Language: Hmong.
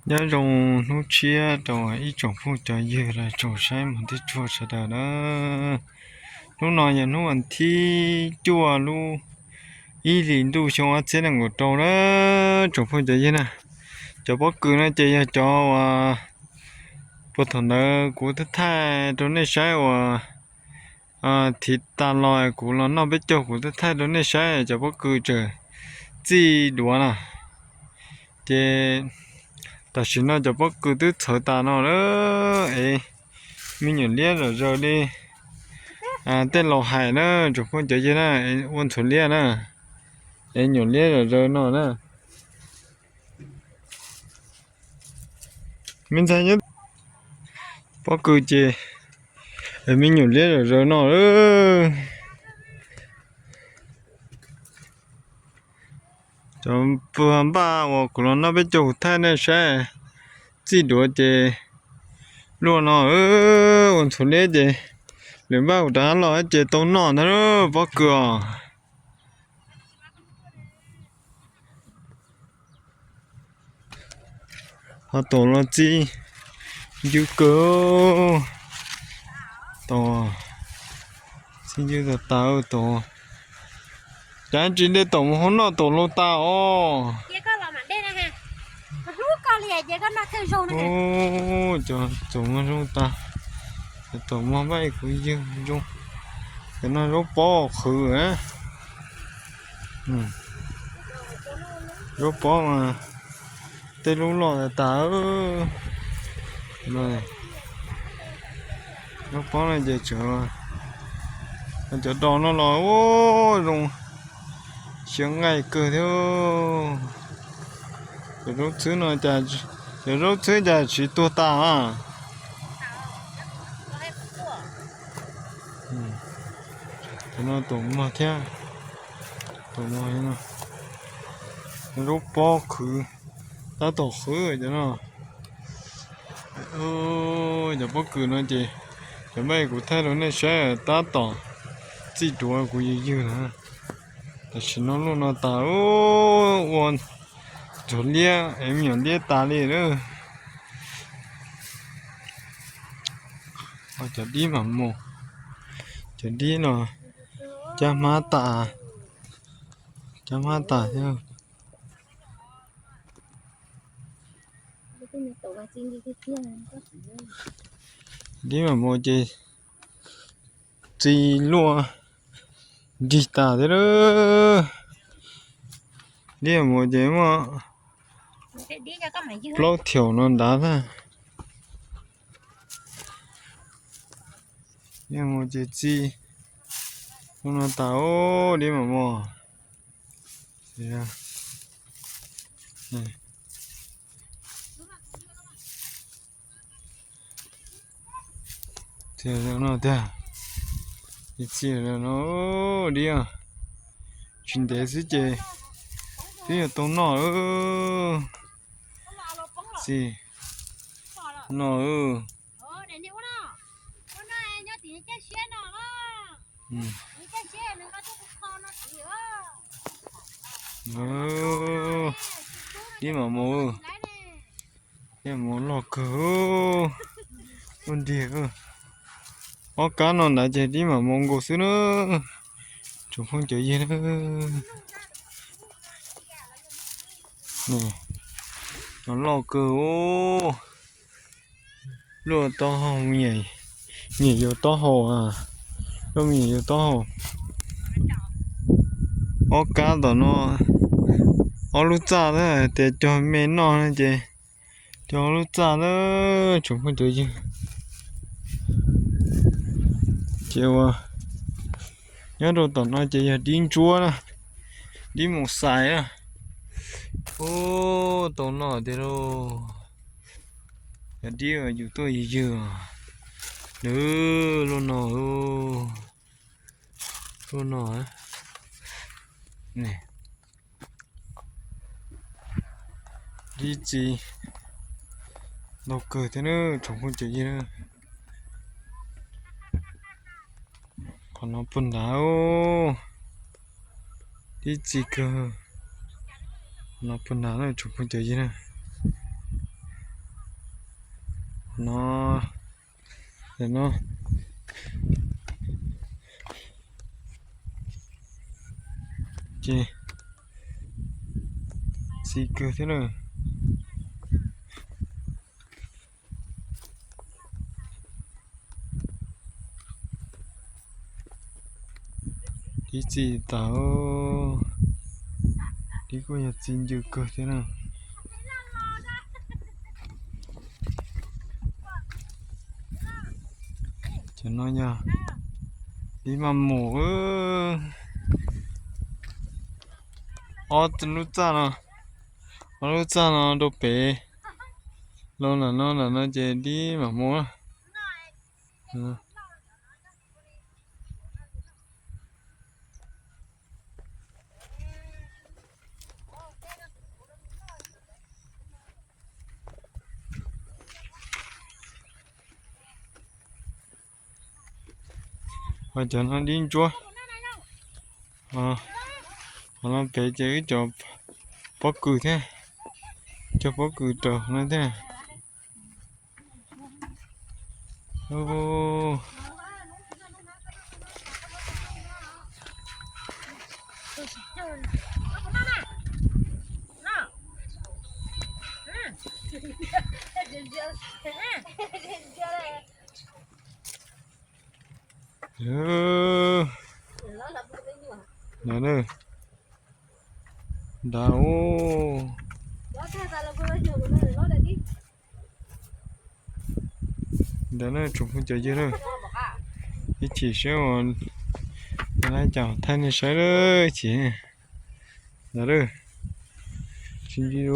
Nyob zoo hnub tshiab rau ib tsoom phooj cov ywg los tsoom saib mog tib tsuag sawv daws na. Hnub no yog hnub vas thib cuaj lub ib hlis ntuj xyoo ob txhiab nees nkaum rau na, tsoom phooj cov ywg na. Cov pob kws no ces yog cov uas puag thaum ntawd kuv twb thaij rau nej saib uas thiv tas los kuv los noj peb caug kuv twb thaij rau nej saib cov pob kws tseem txij duav na. Ces tam sim no cov pob kws twb txhawv tas no lawm es me nyuam liab zom zaws li tej laus hais na, tsoom phooj cov ywg na, ua ntxhuav liab na, es nyuam liab zom zaws no na. Me ntxhais nyob pob kws ces me nyuam liab zom zaws no. Cov pua npaj uas kuv los noj peb caug kuv thaij nej saib txij duav ces luaj no, ua ntxhuav liab ces lwm npaj kuv rov qab los ces tau noj ntag pob kws os. Ho tom los txi ncw kawg, tom txi ncw tas tas tom. Cas tsis de tom mus hauv noj tom laus tas os. Cov tom mog zoo tas, cov tom mog npaj kuv ywg zoo. Cov no zaub pob qhwv. Zaub pob mas tej lub loj tas tas. Zaub pob no ces tseem, cov dos no los zoo xyaw nqaij kawg thiab. Cov zaub txhwb no, cov zaub txhwb cas tsis tuag tas. Cov no tom mog thiab, tom mog, zaub pob qhwv, tab tom qhwv cov no. Cov pob kws no ces cov npaj kuv thaij rau nej saib tab tom txij duav kuv ywg ywg na. Tam sim no luaj no tas, ua ntxhuav liab es me nyuam liab tas li lawm. Cov dib mam mus, cov dib no cab hmab tas, cab hmab tas thiab. Dib mam mus ces txi luaj nrig tas thiab lawm. Dib mam mus ces muaj plaub thiaum no nrad na. Dib mam mus ces txi no tas, dib mam mus. No tiag, txi no dib, tsis ntev xwb ces twb yuav tau noj. Txi no. Dib mam mus, dib mam mus loj kawg, ua nrig. Ob kab no nrad ces dib mam mus nkaus xwb na, tsoom phooj cov ywg na. Loj kawg, luaj taub hau, nyiam yuav taub hau, luaj me nyuam yuav taub hau. Ob kab tom no, ob lub txaj na, tias cog me noj na ces cog ob lub txaj na, tsoom phooj cov ywg. Ces ua nyob rau tom no ces yog dib ntsuab na, dib mus xais na. Ub, tau noj tiag lauj. Cov dib uas yus tuaj yws yws, luaj no, luaj no. Dib txi ntau kawg thiab na, tsoom phooj cov ywg na. Qhov no puag nrad, dib txi kawg. Qhov no puag nrad na, tsoom phooj cov ywg na. No, no ces txi kawg thiab na. Dib txi tas, dib kuj yog txi ncw kawg thiab na. Cov no yog dib maj mus. Ob lub txaj no, ob lub txaj no rau pem, los ntawm no ntawm no ces dib mam mus. Ho cov no dib ntsuab. Ho no pem ces wb cov pob kws thiab, cov pob kws raws no thiab. Ntawd, ntawd, ntawd na tsoom phooj cov ywg na, ib chim saib ua cas thaij nej saib lawm ib chim. Ntawd, tsis ntsib